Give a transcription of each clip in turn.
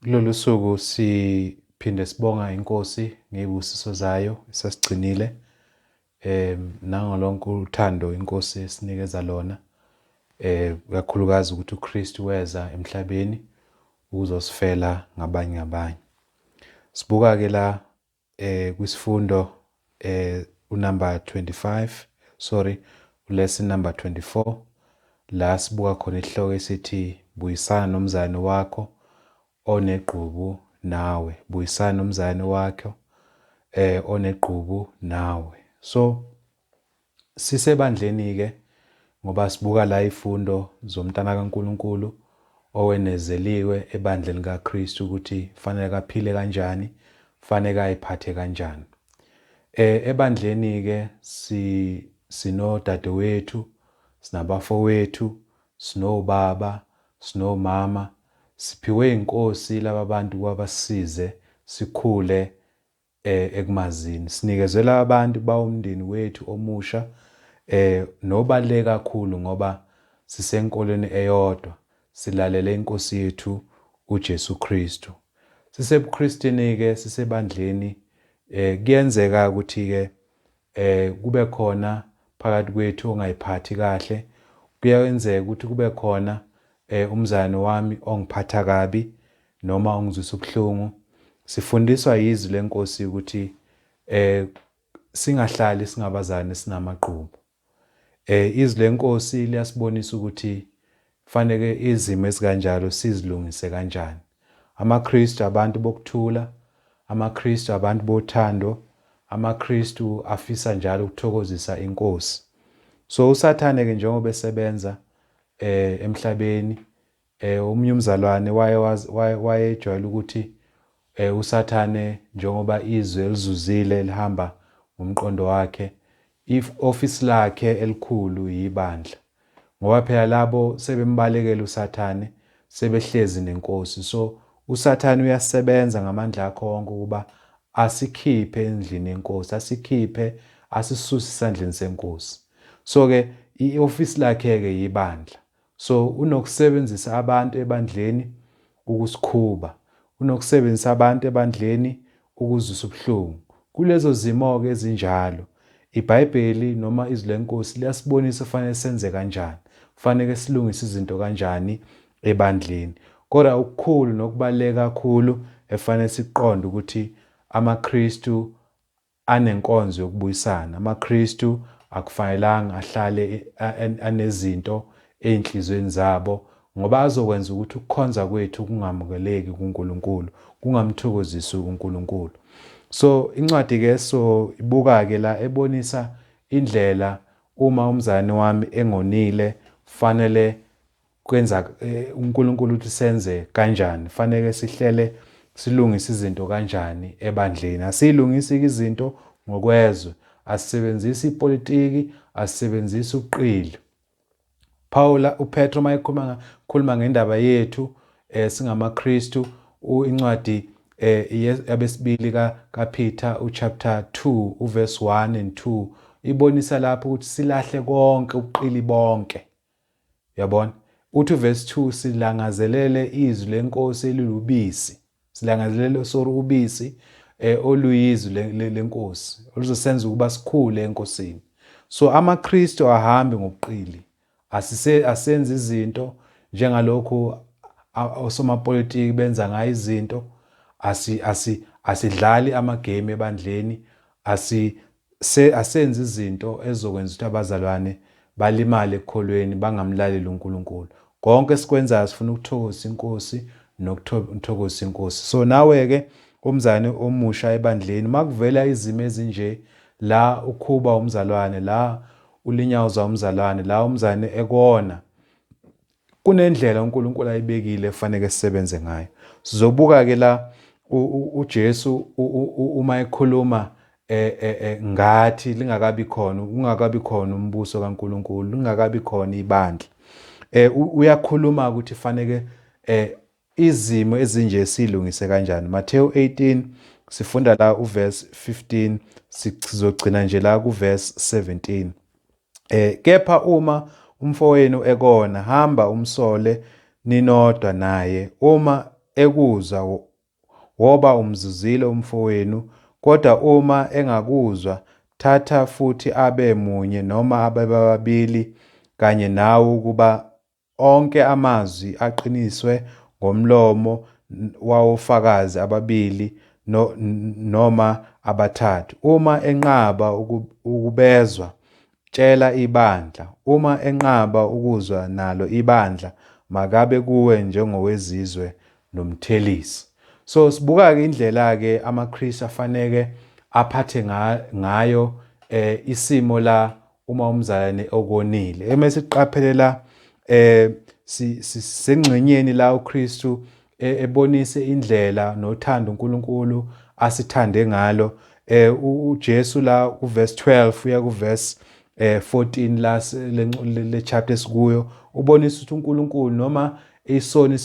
Kulolu suku siphinde sibonga iNkosi ngey'busiso zayo esasigcinile nangolonke uthando iNkosi esinikeza lona, kakhulukazi ukuthi uKristu weza emhlabeni ukuzosifela ngabanye ngabanye. Sibuka-ke la kwisifundo unumber 25, sorry, lesson number 24, la sibuka khona isihloko esithi buyisana nomzane wakho onegqubu nawe, buyisana nomzane wakho onegqubu nawe. So sisebandleni ke ngoba sibuka la ifundo zomntana kaNkuluNkulu owenezeliwe ebandleni kaKristu ukuthi fanele kaphile kanjani, fanele ayiphathe kanjani. Ebandleni ke sinodadewethu, sinabafowethu, sinobaba, sinomama, siphiwe inkosi laba bantu ukuba basisize sikhule ekumazini. Sinikezwe laba bantu bawumndeni wethu omusha nobaluleke kakhulu ngoba sisenkolweni eyodwa, silalele inkosi yethu uJesu Kristu. SisebuKristini ke, sisebandleni, kuyenzeka ukuthi ke kube khona phakathi kwethu ongayiphathi kahle, kuyenzeka ukuthi kube khona umzane wami ongiphatha kabi noma ongizwisa ubuhlungu. Sifundiswa yizwi lenkosi ukuthi singahlali singabazane sinamaqhubu. Izwi lenkosi liyasibonisa ukuthi fanele izimo ezikanjalo sizilungise kanjani. AmaKristu abantu bokuthula, amaKristu abantu bothando, amaKristu afisa njalo ukuthokozisa inkosi. So uSathane ke njengoba esebenza emhlabeni, omunye umzalwane wayejwayele ukuthi uSathane njengoba izwe elizuzile lihamba ngomqondo wakhe, ofisi lakhe elikhulu yibandla, ngoba phela labo sebembalekela uSathane, sebehlezi nenkosi. So uSathane uyasebenza ngamandla akho wonke ukuba asikhiphe endlini yenkosi, asikhiphe, asisuse esandleni senkosi. So ke iofisi lakhe ke yibandla. So unokusebenzisa abantu ebandleni ukusikhuba, unokusebenzisa abantu ebandleni ukuzwisa ubuhlungu. Kulezo zimo-ke ezinjalo, iBhayibheli noma izwi lenkosi liyasibonisa kufanele senze kanjani, kufanele silungise izinto kanjani ebandleni. Kodwa okukhulu nokubaluleke kakhulu efanele siqonde ukuthi amaKristu anenkonzo yokubuyisana. AmaKristu akufanelanga ahlale anezinto ey'nhliziyweni zabo, ngoba azokwenza ukuthi ukukhonza kwethu kungamukeleki kuNkulunkulu, kungamthokozisi uNkulunkulu. So incwadi ke so ibuka ke la ebonisa indlela uma umzalwane wami engonile fanele kwenza uNkulunkulu uthi senze kanjani, fanele sihlele silungise izinto kanjani ebandleni. Asiyilungisi izinto ngokwezwe, asisebenzisi ipolitiki, asisebenzisi ubuqili. Paula uPetro mayekhuluma khuluma ngendaba yethu singamaKristu, incwadi yabesibili kaPeter uchapter 2 uverse 1 and 2 ibonisa lapho ukuthi silahle konke ubuqili bonke. Uyabona? Uthi verse 2 silangazelele izwi lenkosi elilubisi. Silangazelele sorry ubisi oluyizwi lenkosi oluzosenza ukuba sikhule enkosini. So amaKristu ahambi ngobuqili. Asise asenze izinto njengalokhu osomapolitiki benza ngayo izinto. Asi asidlali amagame ebandleni, asi asenze izinto ezizokwenza ukuthi abazalwane balimale ekukholweni, bangamlaleli uNkulunkulu. Konke esikwenzayo sifuna ukuthokozisa inkosi nokuthokozisa inkosi. So nawe-ke umzane omusha ebandleni, uma kuvela izimo ezinje, la ukhuba umzalwane, la ulinyawuza umzalwane, la umzane ekona, kunendlela uNkulunkulu ayibekile efanele sisebenze ngayo. Sizobuka ke la uJesu uma ekhuluma ngathi lingakabi khona, kungakabi khona umbuso kaNkulunkulu, lingakabi khona ibandla. Uyakhuluma ukuthi fanele izimo ezinje silungise kanjani. Matthew 18 sifunda la uverse 15, sizogcina nje la kuverse 17. Kepha uma umfowenu ekona, hamba umsole ninodwa naye. Uma ekuzwa woba umzuzile umfowenu, kodwa uma engakuzwa, thatha futhi abe munye noma abe babili kanye nawe ukuba onke amazwi aqiniswe ngomlomo wawofakazi ababili no, noma abathathu. Uma enqaba ukubezwa, tshela ibandla. Uma enqaba ukuzwa nalo ibandla, makabe kuwe njengowezizwe nomthelisi. So sibuka-ke indlela-ke amaKristu afaneke aphathe ngayo isimo la uma umzalwane okonile. Emese siqaphele la sengxenyeni la uKristu ebonise indlela nothando uNkulunkulu asithande ngalo. UJesu la kuverse 12 uya kuverse 14 la le chapter esikuyo ubonisa ukuthi uNkulunkulu noma isoni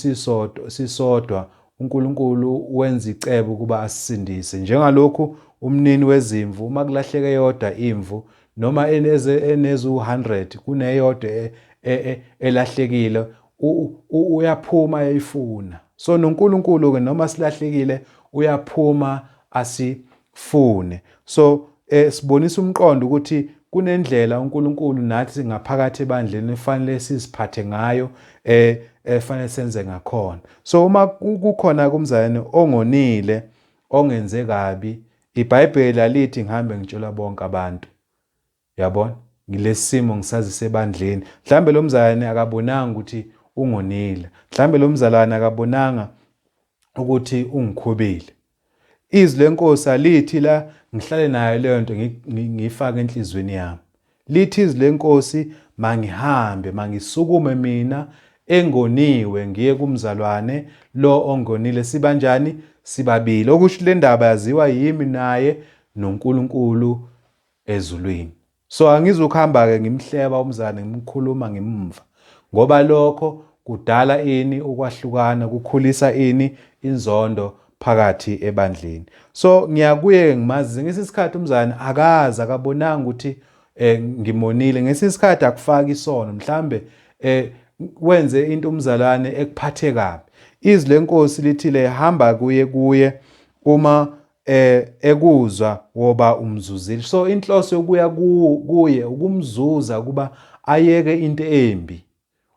sisodwa uNkulunkulu wenza icebo ukuba asisindise. Njengalokhu umnini wezimvu uma kulahleke eyodwa imvu noma enezu-100 kuneyodwa elahlekile uyaphuma eyifuna. So noNkulunkulu-ke noma silahlekile uyaphuma asifune. So sibonisa umqondo ukuthi kunendlela uNkulunkulu nathi ngaphakathi ebandleni efanele siziphathe ngayo, efanele senze ngakhona. So uma kukhona kumzalwane ongonile ongenze kabi, iBhayibheli alithi ngihambe ngitshela bonke abantu. Yabona? Ngilesimo ngisazise ebandleni. Mhlambe lo mzalwane akabonanga ukuthi ungonile. Mhlambe lo mzalwane akabonanga ukuthi ungikhubile. Izwi lenkosi alithi la ngihlale nayo leyo nto ngiyifake enhlizweni yami. Lithi izwi lenkosi mangihambe, mangisukume mina engoniwe ngiye kumzalwane lo ongonile. Sibanjani? Sibabili. Okusho le ndaba yaziwa yimi naye noNkulunkulu ezulwini. So angizukuhamba-ke ngimhleba umzane ngimkhuluma ngimva ngoba lokho kudala ini ukwahlukana, kukhulisa ini inzondo phakathi ebandleni. So ngiyakuye ngimazi ngesinye isikhathi umzane akazi akabonanga ukuthi ngimonile. Ngesinye isikhathi akufaki isono, mhlambe wenze into umzalwane ekuphathe kabi. Izwi lenkosi lithile hamba kuye uma ekuzwa woba umzuzile. So inhloso yokuya kuye ukumzuza ukuba ayeke into embi.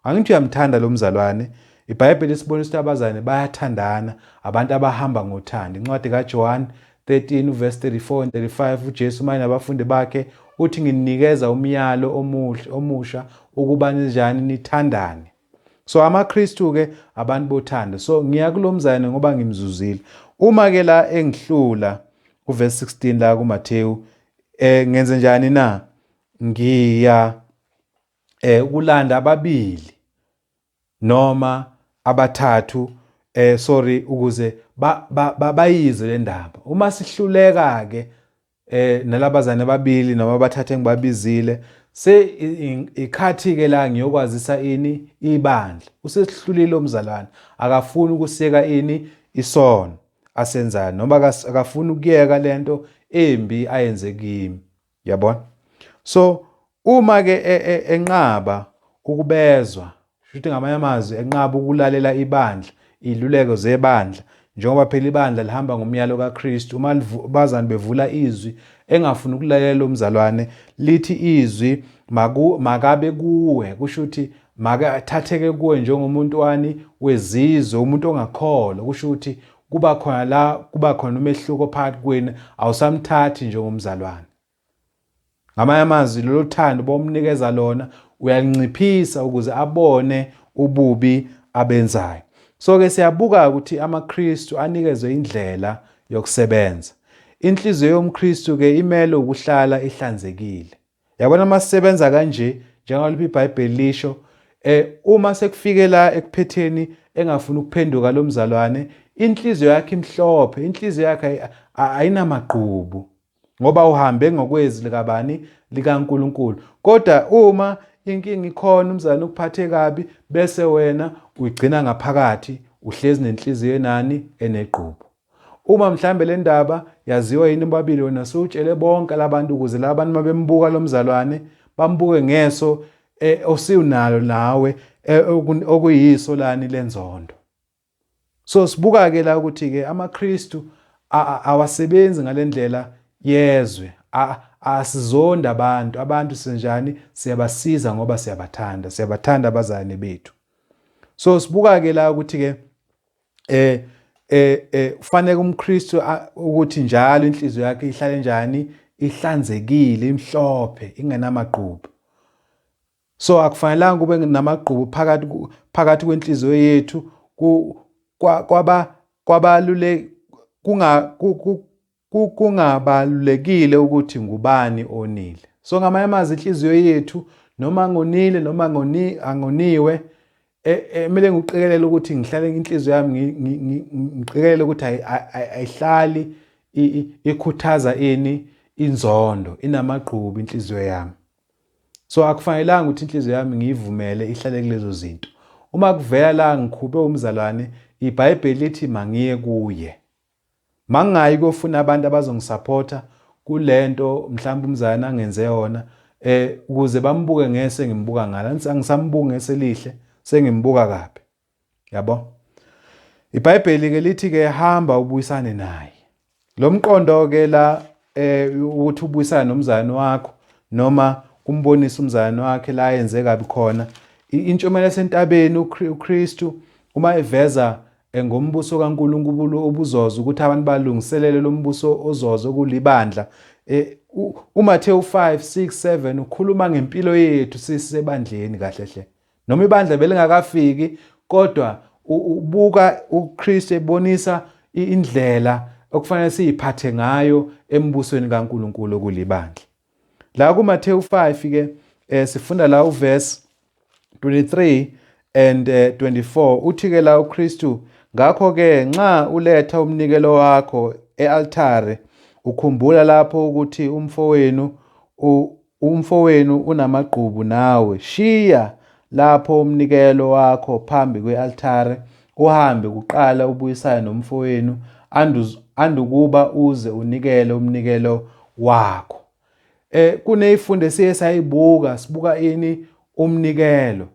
Angithi uyamthanda lo mzalwane. IBhayibheli lisibonisa ukuthi abazalwane bayathandana, abantu abahamba ngothando. Incwadi kaJohn 13 verse 34 and 35, uJesu manje nabafundi bakhe uthi nginikeza umyalo omuhle omusha ukuba ninjani nithandane. So amaKristu ke abantu bothando. So ngiya kulomzalwane ngoba ngimzuzile. Uma ke la engihlula kuverse 16 la kuMathewu ngenze njani na? Ngiya ukulanda ababili noma abathathu sorry ukuze bayizwe le ndaba. Uma sihluleka ke nalabazane ababili noma abathathu engibabizile, se ikhathi ke la ngiyokwazisa ini ibandla. Usesihlulile umzalwane, akafuni ukuseka ini isono asenzayo noma akafuni ukuyeka lento embi ayenze kimi. Yabona? So uma ke enqaba ukubezwa, shuthi ngamanye amazwi enqaba ukulalela ibandla, iziluleko zebandla, njengoba phela ibandla lihamba ngomyalo kaKristu, uma bazani bevula izwi engafuni ukulalela umzalwane, lithi izwi makabe kuwe, kusho ukuthi makathatheke kuwe njengomuntu wani wezizwe, umuntu ongakholwa, kusho ukuthi kuba khona la kuba khona umehluko phakathi kwenu, awusamthathi njengomzalwane. Ngamanye amazwi lolo thando bomnikeza lona uyalinciphisa ukuze abone ububi abenzayo. So ke siyabuka ukuthi amaKristu anikezwe indlela yokusebenza. Inhliziyo yomKristu ke imele ukuhlala ihlanzekile. Yabona uma sisebenza kanje njengalokhu iBhayibheli lisho, uma sekufike la ekuphetheni engafuni ukuphenduka lo mzalwane, inhliziyo yakhe imhlophe, inhliziyo yakhe ayinamagqubu ngoba uhambe ngokwezwi likabani likaNkulunkulu. Kodwa uma inkinga ikhona umzalwane ukuphathe kabi bese wena uyigcina ngaphakathi, uhlezi nenhliziyo enani enegqubu. Uma mhlambe le ndaba yaziwa yini bobabili, wena sewutshele bonke labantu ukuze labantu mabembuka lo mzalwane bambuke ngeso osiwunalo nawe okuyiso lani lenzondo. So sibuka ke la ukuthi ke amaKristu awasebenzi ngalendlela yezwe. Asizonda abantu, abantu sinjani siyabasiza ngoba siyabathanda, siyabathanda abazalwane bethu. So sibuka ke la ukuthi ke kufanele umKristu ukuthi njalo inhliziyo yakhe ihlale njani ihlanzekile imhlophe ingenamagqubu. So akufanelanga kube namagqubu phakathi phakathi kwenhliziyo yethu kwaba kwabalule kunga kungabalulekile ukuthi ngubani onile. So ngamanye amazwi inhliziyo yethu noma ngonile noma ngoni angoniwe kumele e, ngikuqikelele ukuthi ngihlale inhliziyo yami ngiqikelele ukuthi ayihlali ikhuthaza ini inzondo inamagqubu inhliziyo yami. So akufanelanga ukuthi inhliziyo yami ngiyivumele ihlale kulezo zinto. Uma kuvela la ngikhube umzalwane, iBhayibheli lithi mangiye kuye. Mangingayi kuyofuna abantu abazongisapotha kulento mhlawumbe umzalwane angenze yona ukuze bambuke ngese ngimbuka ngala. Angisambuki ngese lihle, sengimbuka kabi. Yabo? IBhayibheli ke lithi ke hamba ubuyisane naye. Lo mqondo ke la ukuthi ubuyisane nomzalwane wakho noma umbonise umzalwane wakhe la yenze kabi khona. Intshumayelo esentabeni uKristu uma eveza ngombuso kaNkulunkulu obuzoza ukuthi abantu balungiselele lo mbuso ozoza okulibandla. UMathewu 5 6 7 ukhuluma ngempilo yethu sisebandleni kahle hle. Noma ibandla belingakafiki kodwa ubuka uKristu ebonisa indlela okufanele siyiphathe ngayo embusweni kaNkulunkulu okulibandla. La kuMathewu 5 ke sifunda la uverse 23 and 24 uthi ke la uKristu ngakho ke nxa uletha umnikelo wakho ealtare ukhumbula lapho ukuthi umfowenu Umfowenu unamagqubu nawe, shiya lapho umnikelo wakho phambi kwe-altare, uhambe kuqala ubuyisane nomfowenu, andukuba uze unikele umnikelo wakho. Kunezifundo esiye sayibuka, sibuka ini? Umnikelo.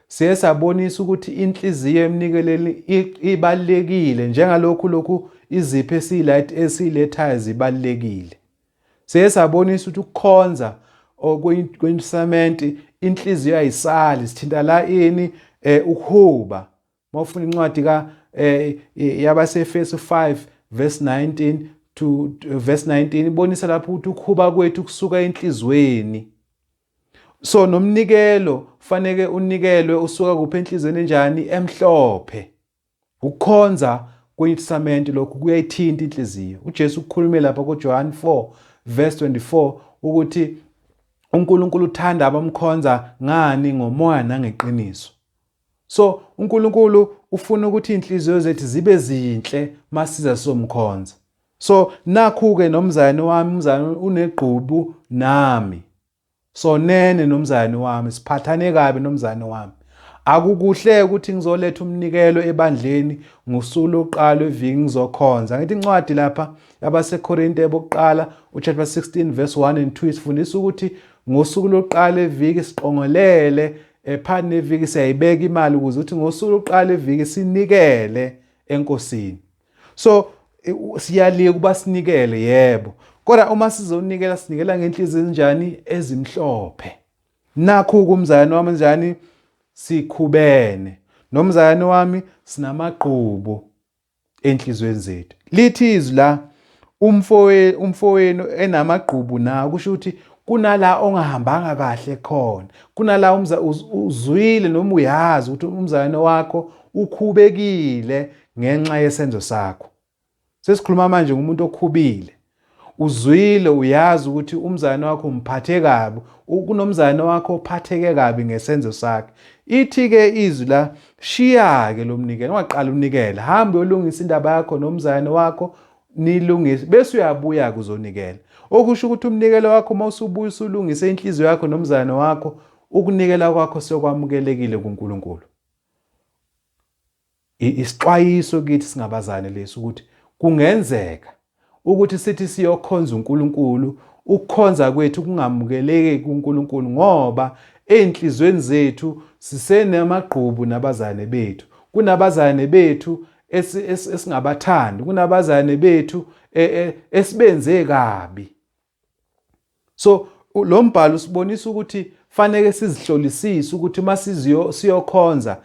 Siye sabonisa ukuthi inhliziyo emnikelweni ibalulekile, njengalokhu lokhu izipho esiyilethayo zibalulekile. Siye sabonisa ukuthi ukukhonza kwensamenti inhliziyo ayisali, sithinta la ini ukuhuba. Mawufuna incwadi ka yabaseEfesu 5 verse 19 to verse 19 ibonisa lapho ukuthi ukuhuba kwethu kusuka enhlizweni. So nomnikelo faneke unikelwe usuka kuphi enhlizweni enjani emhlophe. Ukukhonza kweTestamente lokhu kuyayithinta inhliziyo. uJesu ukhulume lapha kuJohn 4 verse 24 ukuthi uNkulunkulu uthanda abamkhonza ngani ngomoya nangeqiniso. So uNkulunkulu ufuna ukuthi inhliziyo zethu zibe zinhle masiza sizomkhonza. So nakhu ke nomzalwane wami, umzalwane unegqubu nami. Sonene nomzalwane wami, siphathane kabi nomzalwane wami. Akukuhle ukuthi ngizoletha umnikelo ebandleni ngosuku lokuqala lweviki ngizokhonza. Ngithi incwadi lapha yabaseKorinte bokuqala uchapter 16 verse 1 and 2 isifundisa ukuthi ngosuku lokuqala eviki siqongolele phakathi neviki siyayibeka imali ukuze ukuthi ngosuku lokuqala eviki sinikele enkosini. So siyalika ukuba sinikele yebo, kodwa uma sizonikela sinikela ngenhliziyo ezinjani ezimhlophe. Nakhu kumzalwane wami njani sikhubene nomzalwane wami sinamagqubu enhliziyweni zethu. Lithi izwi la umfowenu enamagqubu na kusho ukuthi kunala ongahambanga kahle khona, kunala uzwile noma uyazi ukuthi umzalwane wakho ukhubekile ngenxa yesenzo sakho. Sesikhuluma manje ngomuntu okhubile. Uzwile uyazi ukuthi umzalwane wakho umphathe kabi, kunomzalwane wakho ophatheke kabi ngesenzo sakhe. Ithi-ke izwi la, shiya-ke lo mnikelo, ungaqali unikele, hamba uyolungisa indaba yakho nomzalwane wakho, nilungise, bese uyabuya-ke uzonikela. Okusho ukuthi umnikelo wakho uma usubuya usulungise inhliziyo yakho nomzalwane wakho, ukunikela kwakho sekwamukelekile kuNkulunkulu. Isixwayiso kithi singabazali lesi ukuthi kungenzeka ukuthi sithi siyokhonza uNkulunkulu, ukukhonza kwethu kungamukeleki kuNkulunkulu ngoba ey'nhliziyweni zethu sisenamagqubu nabazane bethu. Kunabazane bethu esingabathandi, kunabazane bethu esibenze kabi. So lo mbhalo usibonisa ukuthi faneke sizihlolisise ukuthi uma siyokhonza,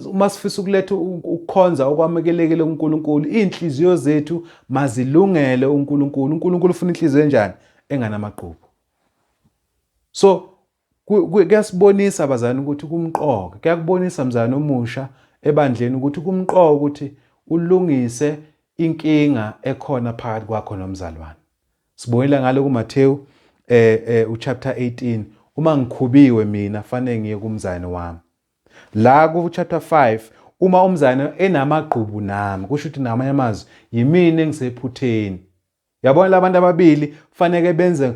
uma sifisa ukuletha ukukhonza okwamukelekile kuNkulunkulu, iy'nhliziyo zethu mazilungele uNkulunkulu. UNkulunkulu ufuna inhliziyo enjani? Enganamagqubu. So kuyasibonisa bazalwane ukuthi kumqoka, kuyakubonisa mzalwane omusha ebandleni ukuthi kumqoka ukuthi ulungise inkinga ekhona phakathi kwakho nomzalwane. Sibonile ngalo kuMathewu uchapter 18, uma ngikhubiwe mina fanele ngiye kumzalwane wami. La ku chapter 5 uma umzalwane enamagqubu nami, kusho ukuthi namanye amazwi yimina engisephutheni. Yabona labantu ababili faneke benze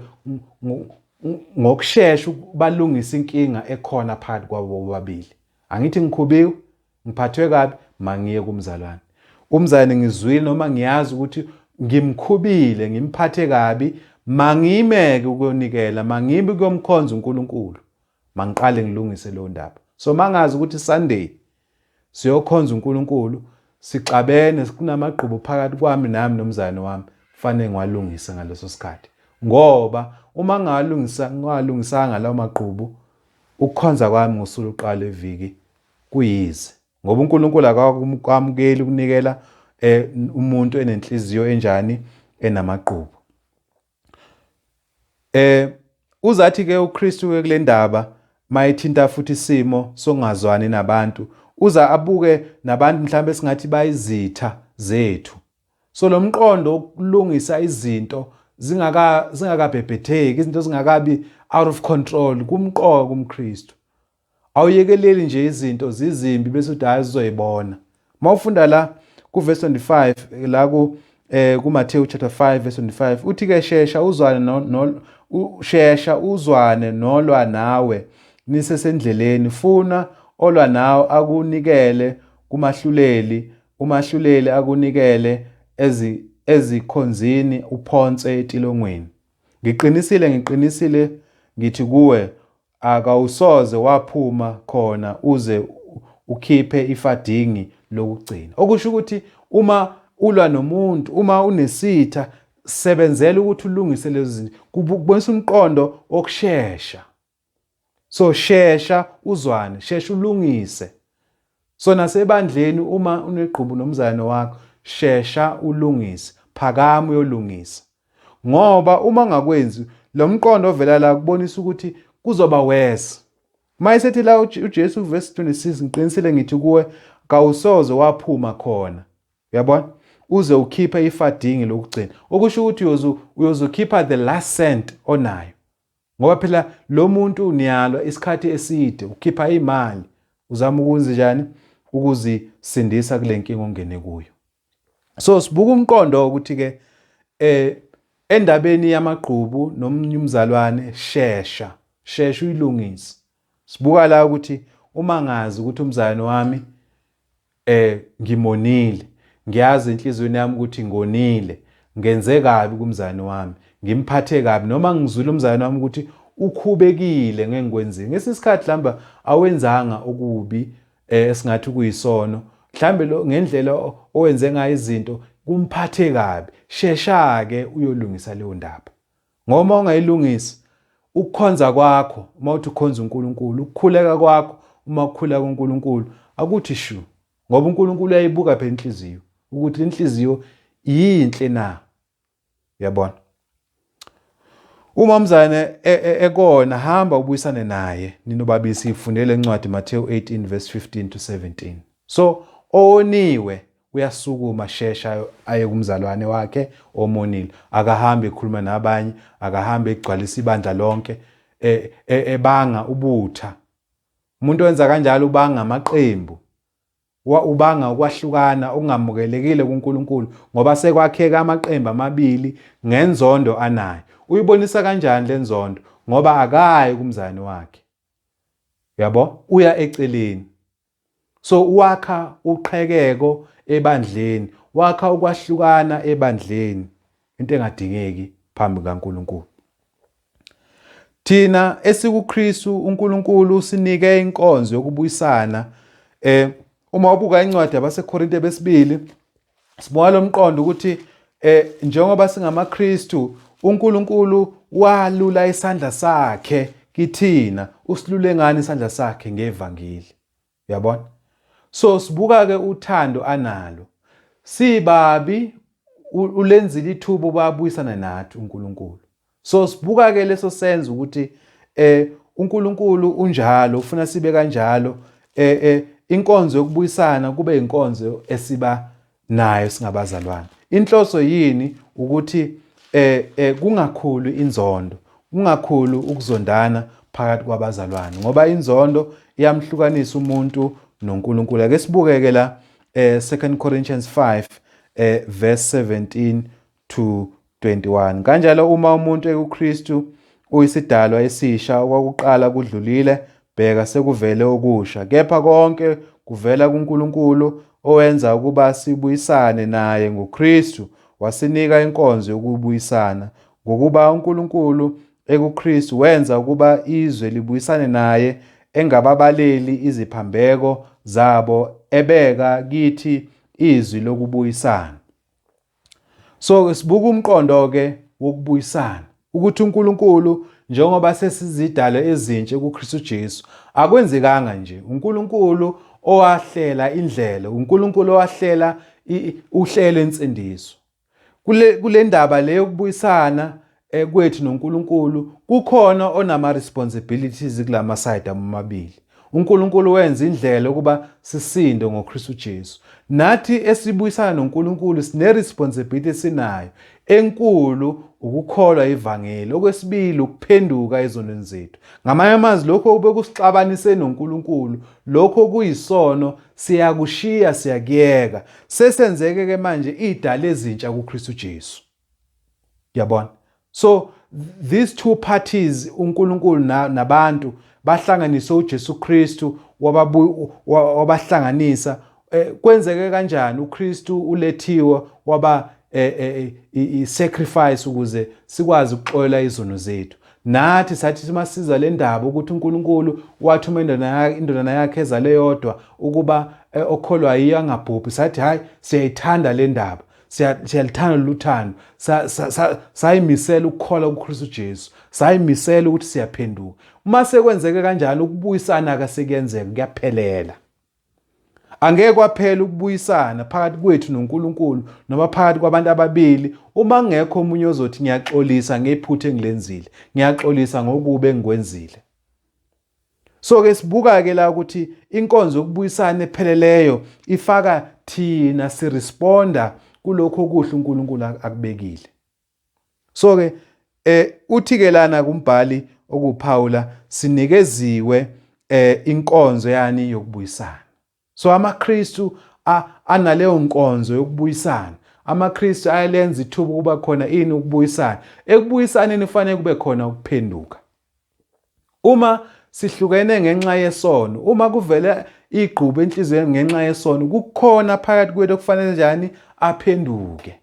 ngokushesha balungise inkinga ekhona phakathi kwabo bobabili. Angithi ngikhubiwe, ngiphathwe kabi, mangiye kumzalwane. Umzalwane ngizwile noma ngiyazi ukuthi ngimkhubile, ngimphathe kabi, mangimeke ukuyonikela, mangime ukuyomkhonza uNkulunkulu. Mangiqale ngilungise leyo ndaba. So mangazi ukuthi Sunday siyokhonza uNkulunkulu, sixabene, kunamagqubu phakathi kwami nami nomzalwane wami, kufanele ngiwalungise ngaleso sikhathi. Ngoba uma ngingalungisa ngingalungisanga lawo magqubu, ukukhonza kwami ngosuku lokuqala lweviki kuyize. Ngoba uNkulunkulu akakwamukeli ukunikela umuntu enenhliziyo enjani, enamagqubu. Uzathi ke uKristu ke kule ndaba mayithinta futhi isimo sokungazwani nabantu, uza abuke nabantu mhlawumbe singathi bayizitha zethu. So lo mqondo wokulungisa izinto zingakabhebhetheki, izinto zingakabi out of control, kumqoka kumKristu. Awuyekeleli nje izinto zizimbi bese uthi hayi sizoyibona. Mawufunda la ku verse 25 la ku kuMathewu chapter 5 verse 25 uthi ke shesha uzwane no, no shesha uzwane nolwa nawe nisesendleleni, funa olwa nawe akunikele kumahluleli, umahluleli akunikele ezikhonzini uphonse etilongweni. Ngiqinisile, ngiqinisile ngithi kuwe, akawusoze waphuma khona uze ukhiphe ifadingi lokugcina. Okusho ukuthi uma ulwa nomuntu, uma unesitha, sebenzela ukuthi ulungise lezo zinto. Kubonisa umqondo wokushesha. So shesha uzwane, shesha ulungise. So nasebandleni uma unegqubu nomzalwane wakho, shesha ulungise, phakama uyolungisa. Ngoba uma ungakwenzi, lo mqondo ovela la kubonisa ukuthi kuzoba worse. Mayesethi la uJesu verse 26, ngiqinisile ngithi kuwe kawusoze waphuma khona. Uyabona? Uze ukhiphe ifadingi lokugcina. Okusho ukuthi uyozukhipha the last cent onayo. Ngoba phela lo muntu niyalwa isikhathi eside, ukhipha imali, uzama ukwenza njani ukuzisindisa kule nkinga ongene kuyo. So sibuka umqondo ukuthi ke endabeni yamagqubu nomunye umzalwane, shesha, shesha uyilungise. Sibuka la ukuthi uma ngazi ukuthi umzalwane wami ngimonile, ngiyazi enhliziyweni yami ukuthi ngonile, ngenze kabi kumzalwane wami, ngimphathe kabi, noma ngizwile umzalwane wami ukuthi ukhubekile ngengikwenzile. Ngesinye isikhathi mhlawumbe awenzanga okubi esingathi kuyisono, mhlawumbe lo ngendlela owenze ngayo izinto kumphathe kabi, shesha-ke uyolungisa leyo ndaba. Ngoba uma ungayilungisi, ukukhonza kwakho uma uthi ukhonza uNkulunkulu, ukukhuleka kwakho uma ukhuleka kuNkulunkulu akuthi shu, ngoba uNkulunkulu uyayibuka phela inhliziyo ukuthi inhliziyo iyinhle na. Uyabona? Uma umzalwane ekona, hamba ubuyisane naye ninobabili. Siyifundele incwadi Matthew 18 verse 15 to 17. So owoniwe uyasukuma shesha aye kumzalwane wakhe omonile, akahambi ekhuluma nabanye, akahambi egcwalisa ibandla lonke ebanga ubutha. Umuntu owenza kanjalo ubanga amaqembu, ubanga ukwahlukana okungamukelekile kuNkulunkulu, ngoba sekwakheka amaqembu amabili ngenzondo anayo. Uyibonisa kanjani le nzondo? Ngoba akayi kumzalwane wakhe, uyabo, uya eceleni. So wakha uqhekeko ebandleni, wakha ukwahlukana ebandleni, into engadingeki phambi kukaNkulunkulu. Thina esikuKristu, uNkulunkulu usinike inkonzo yokubuyisana. Uma ubuka incwadi yabaseKorinte besibili Sibona lo mqondo ukuthi njengoba singamaKristu, uNkulunkulu walula isandla sakhe kithina. Usilule ngani isandla sakhe? Ngevangeli. Uyabona? So sibuka ke uthando analo. Sibabi, ulenzile ithuba ubabuyisana nathi uNkulunkulu. So sibuka ke leso senzo ukuthi uNkulunkulu unjalo, ufuna sibe kanjalo. Inkonzo yokubuyisana kube inkonzo esiba nayo singabazalwane. Inhloso yini? Ukuthi kungakhulu inzondo, kungakhulu ukuzondana phakathi kwabazalwane, ngoba inzondo iyamhlukanisa umuntu noNkulunkulu. Ake sibukeke la 2 Corinthians 5 verse 17 to 21. Kanjalo uma umuntu ekuKristu, uyisidalwa esisha, okwakuqala kudlulile, bheka, sekuvele okusha. Kepha konke kuvela kuNkulunkulu, owenza ukuba sibuyisane naye ngoKristu, wasinika inkonzo yokubuyisana. Ngokuba uNkulunkulu ekuKristu wenza ukuba izwe libuyisane naye, engababaleli iziphambeko zabo, ebeka kithi izwi lokubuyisana. So sibuka umqondo ke wokubuyisana, ukuthi uNkulunkulu, njengoba sesizidalo ezintsha kuKristu Jesu, akwenzekanga nje. uNkulunkulu owahlela indlela, uNkulunkulu owahlela uhlelo ensindiso. Kule ndaba le yokubuyisana kwethu noNkulunkulu, kukhona onama responsibilities kulama side amabili. uNkulunkulu wenza indlela ukuba sisinde ngoKristu Jesu. Nathi esibuyisana noNkulunkulu sine responsibility esinayo enkulu, ukukholwa ivangeli, okwesibili ukuphenduka ezonweni zethu. Ngamanye amazwi, lokho obekusixabanise noNkulunkulu, lokho kuyisono, siyakushiya, siyakuyeka. Sesenzeke ke manje idala ezintsha kuKristu Jesu. Yabona? So these two parties, uNkulunkulu nabantu, bahlanganiswe uJesu Kristu, wabahlanganisa. Kwenzeke kanjani? uKristu ulethiwe, waba i-sacrifice ukuze sikwazi ukuxolela izono zethu. Nathi sathi masiza le ndaba ukuthi uNkulunkulu wathuma indodana yakhe ezale yodwa ukuba okholwa yiyo angabhubhi, sathi hayi, siyayithanda le ndaba, siyalithanda lolu thando. Sayimisela ukukholwa kuKristu Jesu, sayimisela ukuthi siyaphenduka. Uma sekwenzeke kanjalo, ukubuyisana kasekuyenzeka, kuyaphelela. Angeke kwaphela ukubuyisana phakathi kwethu noNkulunkulu noma phakathi kwabantu ababili uma kungekho omunye ozothi, "Ngiyaxolisa ngephutha engilenzile, ngiyaxolisa ngokubi engikwenzile." So ke sibuka ke la ukuthi inkonzo yokubuyisana epheleleyo ifaka thina siresponda kulokho okuhle uNkulunkulu akubekile. So ke uthi ke lana kumbhali okuPhawula, sinikeziwe inkonzo yani yokubuyisana. So amaKristu analeyo nkonzo yokubuyisana. AmaKristu ayalenza ithuba ukuba khona ini? Ukubuyisana. Ekubuyisaneni kufanele kube khona ukuphenduka. Uma sihlukene ngenxa yesono, uma kuvele igqubu enhliziyweni ngenxa yesono, kukhona phakathi kwethu okufanele njani? Aphenduke.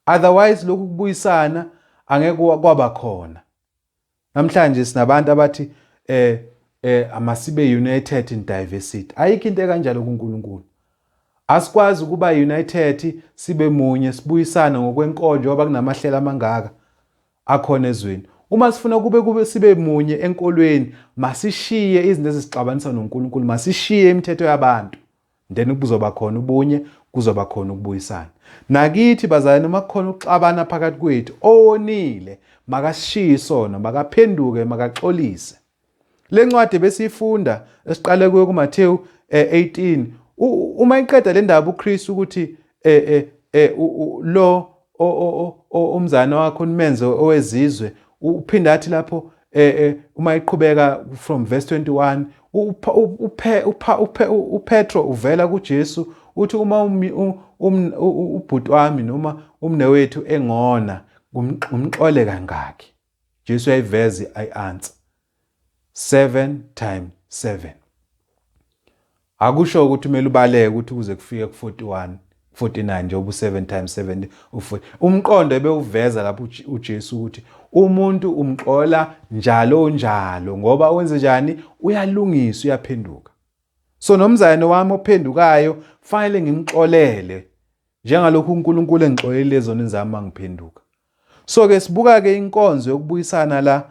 Otherwise lokhu kubuyisana angeke kwaba khona. Namhlanje sinabantu abathi amasibe united in diversity. Ayikho into ekanjalo kuNkulunkulu. Asikwazi ukuba united, sibe munye, sibuyisane ngokwenkolo, njengoba kunamahlelo amangaka akhona ezweni. Uma sifuna kube sibe munye enkolweni, masishiye izinto ezisixabanisa noNkulunkulu, masishiye imithetho yabantu, then kuzoba khona ubunye, kuzoba khona ukubuyisana. Nakithi bazalwane, uma kukhona ukuxabana phakathi kwethu, owonile makasishiye isono, makaphenduke, makaxolise. Le ncwadi besiyifunda esiqale kuyo kuMathewu 18, uma iqeda le ndaba uKristu ukuthi lo umzana wakho nimenze owezizwe, uphinda athi lapho uma iqhubeka from verse 21, uPetro uvela kuJesu, uthi, "Uma ubhuti wami noma umnewethu engona, ngumxole kangaki?" Jesu uyayiveza i-answer, 7 times 7. Akusho ukuthi kumele ubaleke ukuthi kuze kufike ku-41, 49, njengoba u-7 times 7 u-40. Umqondo ebewuveza lapho uJesu ukuthi umuntu umxola njalo njalo ngoba wenze njani? Uyalungisa, uyaphenduka. So nomzalwane wami ophendukayo fanele ngimxolele. Njengalokhu uNkulunkulu engixolelile ezonweni zami mangiphenduka. So ke sibuka ke inkonzo yokubuyisana la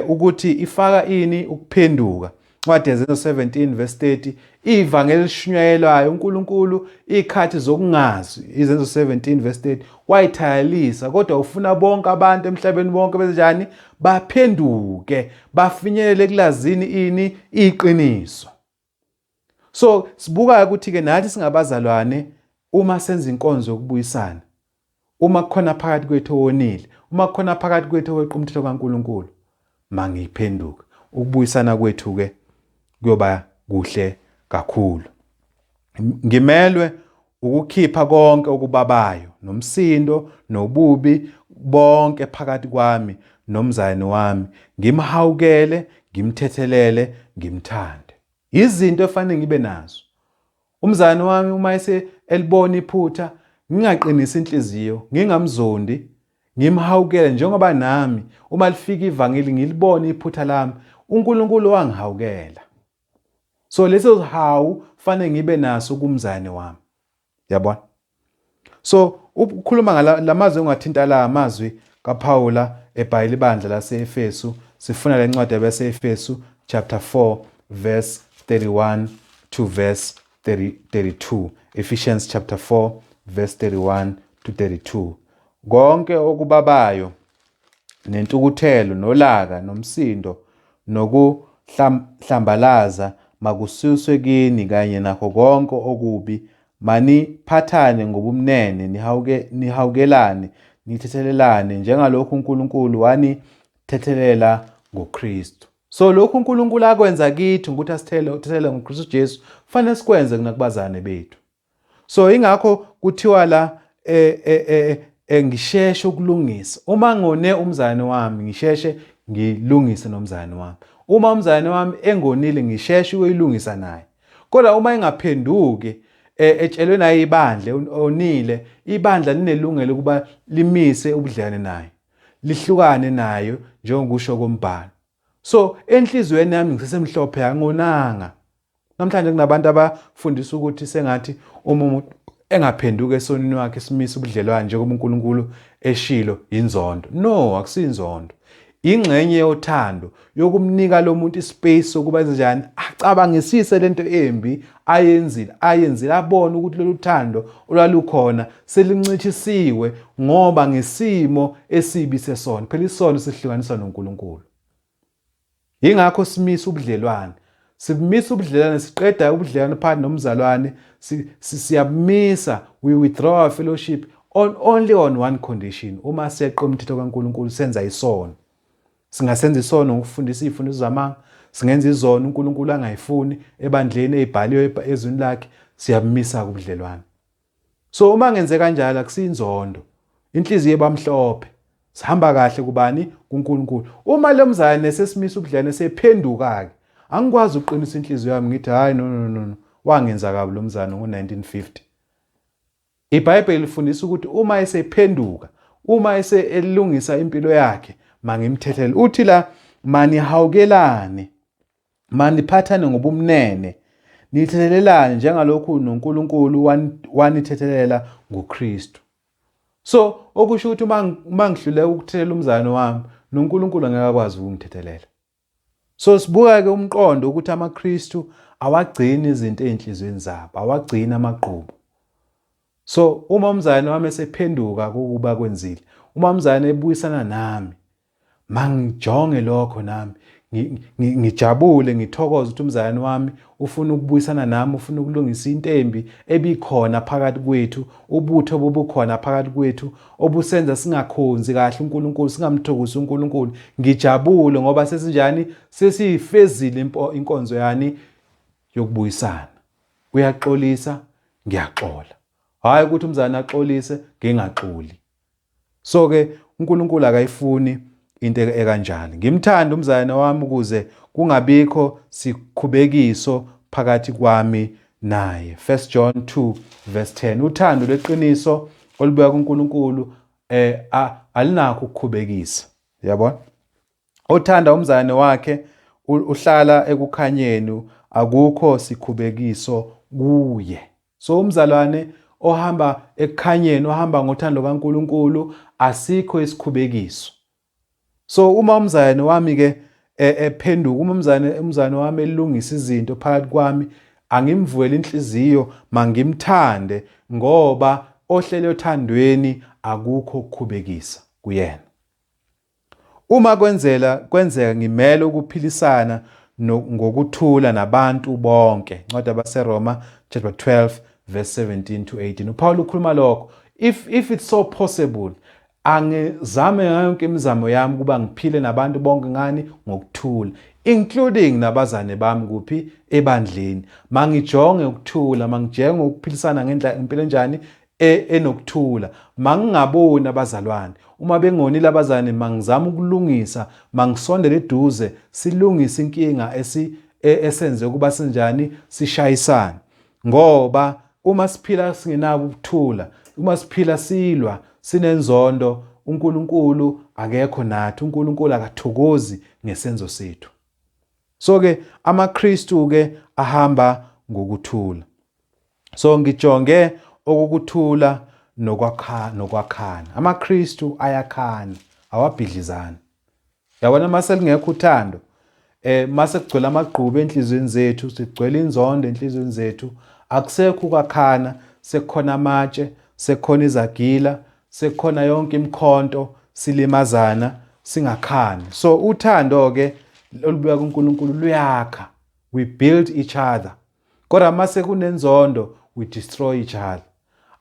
ukuthi ifaka ini ukuphenduka. Incwadi yeZenzo 17 verse 30, ivangeli elishunyayelwayo uNkulunkulu ikhathi zokungazi, iZenzo 17 verse 30 wayithayalisa, kodwa ufuna bonke abantu emhlabeni bonke benzenjani? Baphenduke, bafinyelele kulazini ini iqiniso. So sibuka ukuthi ke nathi singabazalwane uma senza inkonzo yokubuyisana, uma kukhona phakathi kwethu owonile, uma kukhona phakathi kwethu oweqa umthetho kaNkulunkulu, mangiphenduke. Ukubuyisana kwethu ke kuyoba kuhle kakhulu. Ngimelwe ukukhipha konke okubabayo nomsindo nobubi bonke phakathi kwami nomzalwane wami, ngimhawukele, ngimthethelele, ngimthande. Izinto efanele ngibe nazo. Umzalwane wami uma ese elibona iphutha, ngingaqinisi inhliziyo, ngingamzondi, ngimhawukele njengoba nami uma lifika ivangeli ngilibone iphutha lami, uNkulunkulu wangihawukela. So leso sihawu fanele ngibe naso kumzane wami. Yabona? So ukukhuluma ngalamazwi ongathinta la amazwi kaPaula ebhayela ibandla lase-Efesu, sifuna le ncwadi yabaseEfesu chapter 4 verse 31 to verse 30, 32. Ephesians chapter 4 verse 31 to 32. Konke okubabayo nentukuthelo nolaka nomsindo nokuhlambalaza makususwe kini kanye nakho konke okubi. Maniphathane ngobumnene, nihawukelane, nithethelelane njengalokhu uNkulunkulu wanithethelela ngoKristu. So lokhu uNkulunkulu akwenza kithi ukuthi asithethelele ngoKristu Jesu, kufanele sikwenze kunakubazane bethu. So ingakho kuthiwa la ngisheshe ukulungisa. Uma ngone umzalwane wami, ngisheshe ngilungise nomzalwane wami. Uma umzalwane wami engonile, ngisheshe ukuyilungisa naye. Kodwa uma engaphenduki, etshelwe naye ibandla onile, ibandla linelungelo ukuba limise ubudlelwane naye, lihlukane nayo njengokusho kombhalo. So enhliziyweni yami ngisesemhlophe, angonanga. Namhlanje kunabantu abafundisa ukuthi sengathi uma umuntu engaphenduka esonini wakhe simise ubudlelwane njengoba uNkulunkulu eshilo, inzondo. No, akusinzondo. Ingxenye yothando yokumnika lo muntu ispace sokuba enze njani, acabangisise lento embi ayenzile, abone ukuthi lolu thando olwalukhona selincishisiwe ngoba ngesimo esibi sesono. Phela isono sihlukaniswa noNkulunkulu. Yingakho simisa ubudlelwane. Simisa ubudlelwane, siqeda ubudlelwane phakathi nomzalwane, siyabumisa, we withdraw our fellowship only on one condition, uma seqa umthetho kaNkulunkulu senza isono. Singasenza isono ngokufundisa izifundiso zamanga, singenza izono uNkulunkulu angayifuni ebandleni ezibhaliwe ezwini lakhe, siyabumisa ubudlelwane. So uma ngenze kanjalo akusinzondo. Inhliziyo ebamhlophe. Sihamba kahle kubani? KuNkulunkulu. Uma lo mzalwane sesimisa ubudlelwane sephenduka ke, angikwazi ukuqinisa inhliziyo yami ngithi hayi no no no no, wangenza kabi lo mzalwane ngo-1950. IBhayibheli lifundisa ukuthi uma esephenduka, uma eselungisa impilo yakhe, mangimthethelele. Uthi la manihawukelane, maniphathane ngobumnene, nithethelelane njengalokhu noNkulunkulu wanithethelela ngoKristu. So okusho ukuthi uma ngihluleka ukuthethelela umzalwane wami, noNkulunkulu angeke akwazi ukungithethelela. So sibuka ke umqondo ukuthi amaKristu awagcini izinto ezinhlizweni zabo, awagcini amagqubu. So uma umzalwane wami esephenduka kokuba kwenzile, uma umzalwane ebuyisana nami, mangijonge lokho nami ngijabule, ngithokoze ukuthi umzalwane wami ufuna ukubuyisana nami, ufuna ukulungisa into embi ebikhona phakathi kwethu, ubutho obubukhona phakathi kwethu obusenza singakhonzi kahle uNkulunkulu, singamthokozi uNkulunkulu. Ngijabule ngoba sesinjani, sesiyifezile inkonzo yani yokubuyisana. Uyaxolisa, ngiyaxola. Hhayi ukuthi umzalwane axolise ngingaxoli. So ke uNkulunkulu akayifuni into ekanjalo. Ngimthanda umzalwane wami ukuze kungabikho sikhubekiso phakathi kwami naye. 1 John 2 verse 10. Uthando lweqiniso olubuya kuNkulunkulu alinakho ukukhubekisa. Uyabona? Othanda umzalwane wakhe uhlala ekukhanyeni, akukho sikhubekiso kuye. So umzalwane ohamba ekukhanyeni, ohamba ngothando kaNkulunkulu, asikho isikhubekiso. So uma umzalwane wami ke ephenduka, uma umzalwane wami elungisa izinto phakathi kwami, angimvuele inhliziyo, mangimthande, ngoba ohlele othandweni akukho ukukhubekisa kuyena. Uma kwenzeka ngimele ukuphilisana ngokuthula nabantu bonke. Incwadi yabaseRoma chapter 12 verse 17 to 18. UPaul ukhuluma lokho. If it's so possible, angizame ngayo yonke imizamo yami ukuba ngiphile nabantu bonke ngani ngokuthula, including nabazane bami kuphi ebandleni. Mangijonge ukuthula, mangijenge ukuphilisana ngendlela impilo enjani enokuthula. Mangingaboni abazalwane uma bengonile abazalwane, mangizame ukulungisa, mangisondele eduze silungise inkinga esenze ukuba sinjani sishayisane. Ngoba uma siphila singenako ukuthula, uma siphila silwa sinenzondo, uNkulunkulu akekho nathi, uNkulunkulu akathokozi ngesenzo sethu. So ke amaKristu ke ahamba ngokuthula. So ngijonge okukuthula nokwakhana. AmaKristu ayakhana, awabhidlizani. Yabona mase lingekho uthando, mase kugcwele amagqubu enhliziyweni zethu, sigcwele inzondo enhliziyweni zethu, akusekho ukwakhana, sekukhona amatshe, sekukhona izagila, sekukhona yonke imikhonto, silimazana, singakhani. So uthando ke olubuya kuNkulunkulu luyakha. We build each other. Kodwa mase kunenzondo, we destroy each other.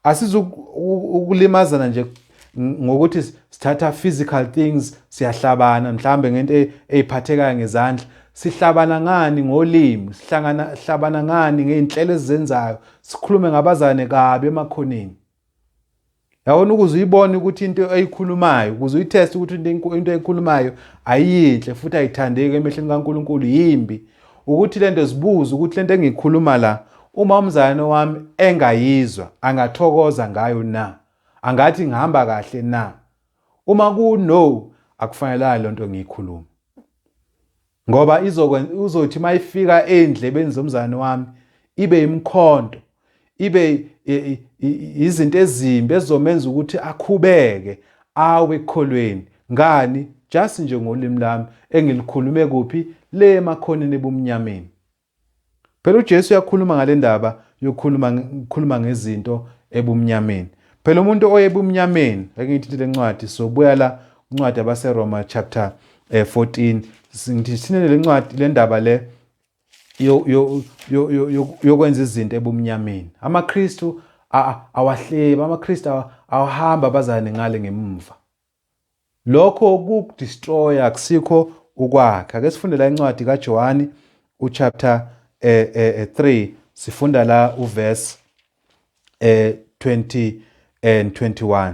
Asizukulimazana nje ngokuthi sithatha physical things, siyahlabana mhlambe ngento eyiphathekayo ngezandla. Sihlabana ngani ngolimi, sihlabana ngani ngey'nhlelo esizenzayo, sikhulume ngabazane kabi emakhoneni. Yabona, ukuze uyibone ukuthi into eyikhulumayo, ukuze uyitheste ukuthi into eyikhulumayo ayiyinhle futhi ayithandeki emehlweni kaNkulunkulu, yimbi, ukuthi lento zibuze ukuthi lento engiyikhuluma la, uma umzalwane wami engayizwa angathokoza ngayo na, angathi ngihamba kahle na? Uma ku no, akufanelanga lento ngiyikhuluma, ngoba uzothi mayifika endlebeni zomzalwane wami ibe imkhonto, ibe izinto ezimbi ezizomenza ukuthi akhubeke awe ekukholweni. Ngani? Just nje ngolimi lami engilikhulume kuphi le emakhoneni ebumnyameni. Phela uJesu uyakhuluma ngale ndaba yokukhuluma ngezinto ebumnyameni. Phela umuntu oye ebumnyameni, ake ngithi le ncwadi, sobuya la incwadi yabaseRoma chapter 14, ngithi sine le ncwadi, le ndaba le yokwenza izinto ebumnyameni. AmaKristu awahlebi, amaKristu awahamba abazane ngale ngemumva. Lokho kukudestroya, akusikho ukwakha. Ake sifunde la incwadi kaJohani uchapter 3, sifunda la uverse 20 and 21.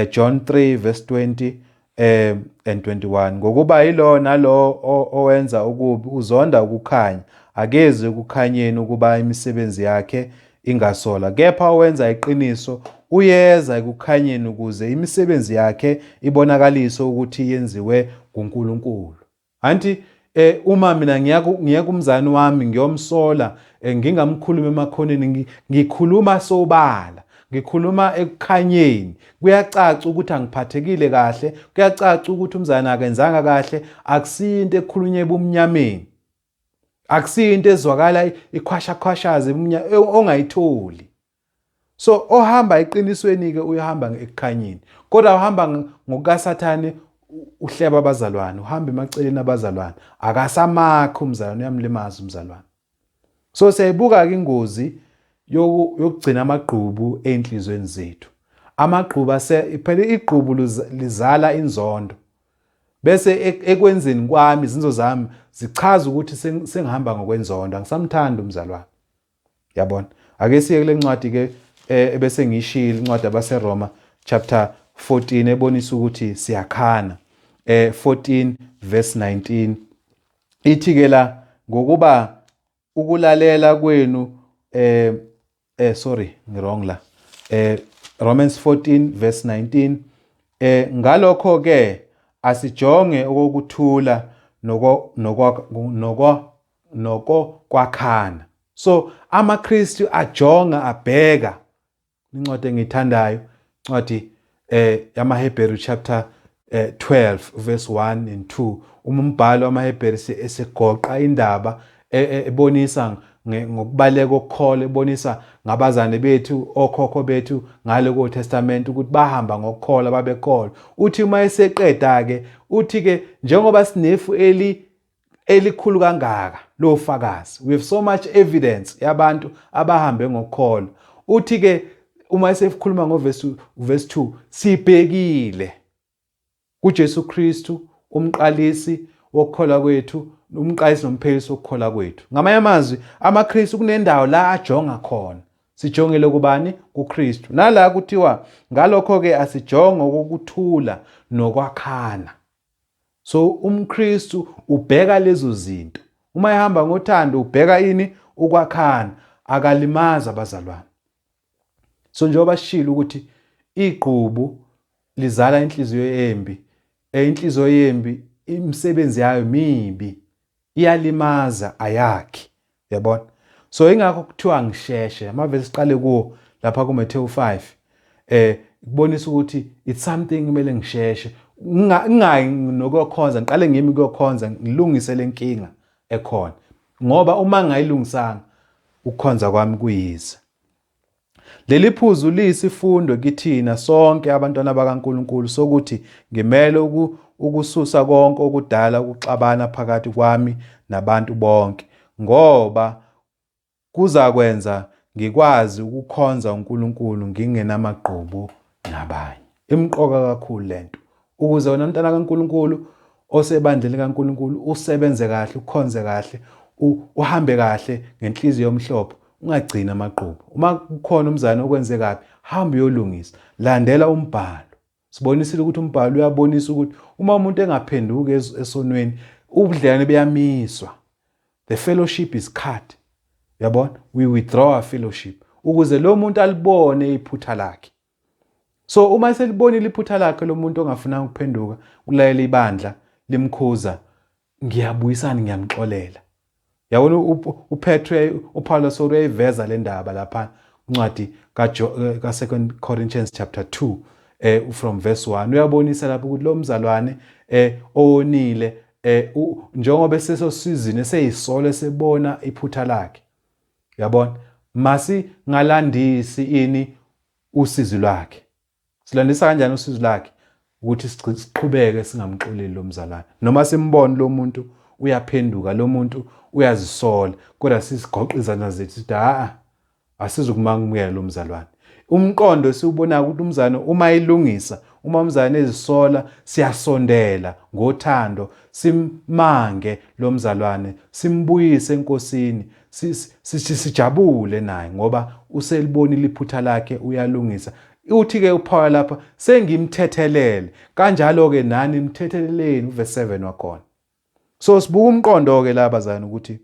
John 3 verse 20 and 21. Ngokuba yilo nalo owenza okubi uzonda ukukhanya, akezi ekukhanyeni ukuba imisebenzi yakhe ingasola, kepha owenza iqiniso uyeza ekukhanyeni ukuze imisebenzi yakhe ibonakaliswe ukuthi yenziwe nguNkulunkulu. Anti uma mina ngiya kumzani wami ngiyomsola, ngingamkhuluma emakhoneni, ngikhuluma sobala, ngikhuluma ekukhanyeni, kuyacaca ukuthi angiphathekile kahle, kuyacaca ukuthi umzali akenzanga kahle. Akusiyo into ekhulunywa ebumnyameni, akusiyo into ezwakala ikhwashakhwashaza ongayitholi. So ohamba eqinisweni ke uyahamba ekukhanyeni, kodwa uhamba ngokukaSathane, uhleba abazalwane, uhamba emaceleni abazalwane, akasamakhi umzalwane, uyamlimaza umzalwane. So siyayibuka-ke ingozi yokugcina amagqubu ey'nhliziyweni zethu. Amagqubu phela igqubu lizala inzondo, bese ekwenzeni kwami izinzo zami zichaza ukuthi sengihamba ngokwenzondo, angisamthandi umzalwane. Yabona, ake siye kule ncwadi ke ebese ngiyishilo, incwadi yabaseRoma chapter 14, ebonisa ukuthi siyakhana. 14 verse 19 ithi ke la, ngokuba ukulalela kwenu sorry, ngi-wrong la, Romans 14 verse 19, ngalokho ke asijonge okokuthula noko noko noko nokokwakhana. So amaKristu ajonga, abheka. Incwadi engiyithandayo, incwadi yamaHebheru chapter 12 verse 1 and 2. Uma umbhalo wamaHebheru esegoqa indaba ebonisa ngokubaleka kokukholwa, ebonisa ngabazane bethu, okhokho bethu ngale ko Testament ukuthi bahamba ngokukholwa, babekholwa. Uthi uma eseqeda ke, uthi ke njengoba sinefu elikhulu kangaka lofakazi, we have so much evidence yabantu abahambe ngokukholwa. Uthi ke uma esekhuluma ngoverse verse 2, sibhekile kuJesu Kristu, umqalisi wokukholwa kwethu, umqalisi nomphelisi wokukholwa kwethu. Ngamanye amazwi, amaKristu kunendawo la ajonga khona. Sijongile kubani? KuKristu. Nala kuthiwa ngalokho ke asijonge ukuthula nokwakhana. So umKristu ubheka lezo zinto. Uma ehamba ngothando ubheka ini? Ukwakhana. Akalimazi abazalwane. So njengoba sishilo ukuthi igqubu lizala inhliziyo embi, inhliziyo yembi imisebenzi yayo mibi, iyalimaza, ayakhi. Uyabona? So ingakho kuthiwa ngisheshe. Amavesi siqale kuwo lapha kuMathewu 5 kubonisa ukuthi it's something kumele ngisheshe, ngingayi nokuyokhonza, ngiqale ngimi kuyokhonza, ngilungise lenkinga ekhona, ngoba uma ngingayilungisanga ukukhonza kwami kuyize. Leli phuzu liyisifundo kithina sonke abantwana bakaNkulunkulu sokuthi ngimele ukususa konke okudala ukuxabana phakathi kwami nabantu bonke, ngoba kuzakwenza ngikwazi ukukhonza uNkulunkulu ngingenamagqubu nabanye. Imqoka kakhulu lento, ukuze wena mntana kaNkulunkulu osebandleni kaNkulunkulu usebenze kahle, ukhonze kahle, uhambe kahle ngenhliziyo yomhlophe, ungagcini amagqubu. Uma kukhona umzane okwenze kabi, hamba uyolungisa, landela umbhalo. Sibonisile ukuthi umbhalo uyabonisa ukuthi uma umuntu engaphenduki esonweni, ubudlelwane buyamiswa. The fellowship is cut. Uyabona? We withdraw our fellowship ukuze lo muntu alibone iphutha lakhe. So uma eselibonile iphutha lakhe lo muntu ongafunanga ukuphenduka, ulayela ibandla limkhuza, ngiyabuyisana, ngiyamxolela. Yabona, uPetru, uPaulus uyayiveza le ndaba lapha incwadi ka 2 Corinthians chapter 2 from verse 1. Uyabonisa lapho ukuthi lo mzalwane owonile, njengoba esesosizini, eseyisolo, esebona iphutha lakhe, uyabona, masingalandisi ini usizi lwakhe. Silandisa kanjani usizi lwakhe? Ukuthi siqhubeke singamxoleli lo mzalwane, noma simbone lo muntu uyaphenduka, lo muntu uyazisola, kodwa sisigoqa izandla zethu sithi a asizukumamukela lo mzalwane. Umqondo esiwubonayo ukuthi umzalwane uma elungisa, uma umzalwane ezisola, siyasondela ngothando, simange lo mzalwane, simbuyise eNkosini, sijabule naye ngoba uselibonile iphutha lakhe, uyalungisa. Uthi-ke uPaul lapha, sengimthethelele, kanjalo-ke nani mthetheleleni, uverse 7 wakhona. So sibuka umqondo-ke la bazalwane ukuthi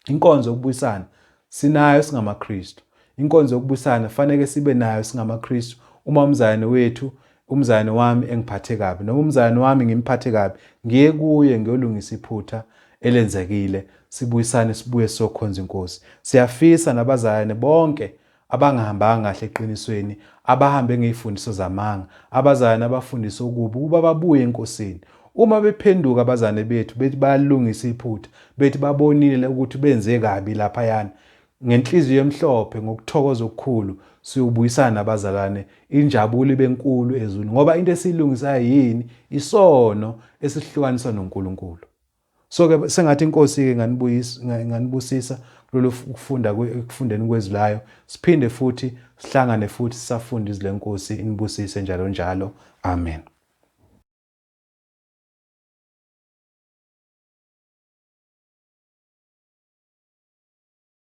inkonzo yokubuyisana sinayo singamaKristu. Inkonzo yokubuyisana fanele sibe nayo singamaKristu. Uma umzalwane wethu, umzalwane wami engiphathe kabi, noma umzalwane wami ngimphathe kabi, ngiye kuye ngiyolungisa iphutha elenzekile, sibuyisane, sibuye siyokhonza iNkosi. Siyafisa nabazalwane bonke abangahambanga kahle eqinisweni, abahambe ngey'fundiso zamanga, abazalwane abafundisa okubi, ukuba babuye eNkosini. Uma bephenduka abazalwane bethu, bethi bayalungisa iphutha, bethi babonile ukuthi benze kabi laphayana, ngenhliziyo emhlophe, ngokuthokoza okukhulu, siyobuyisana nabazalwane, injabulo ibe nkulu ezulwini, ngoba into esiyilungisayo yini? Isono esihlukaniswa noNkulunkulu. So ke sengathi inkosi ke inganibuyisa, inganibusisa kulolu kufunda, ekufundeni kwezwi layo. Siphinde futhi sihlangane futhi sisafunda izwi lenkosi. Inibusise njalo njalo. Amen.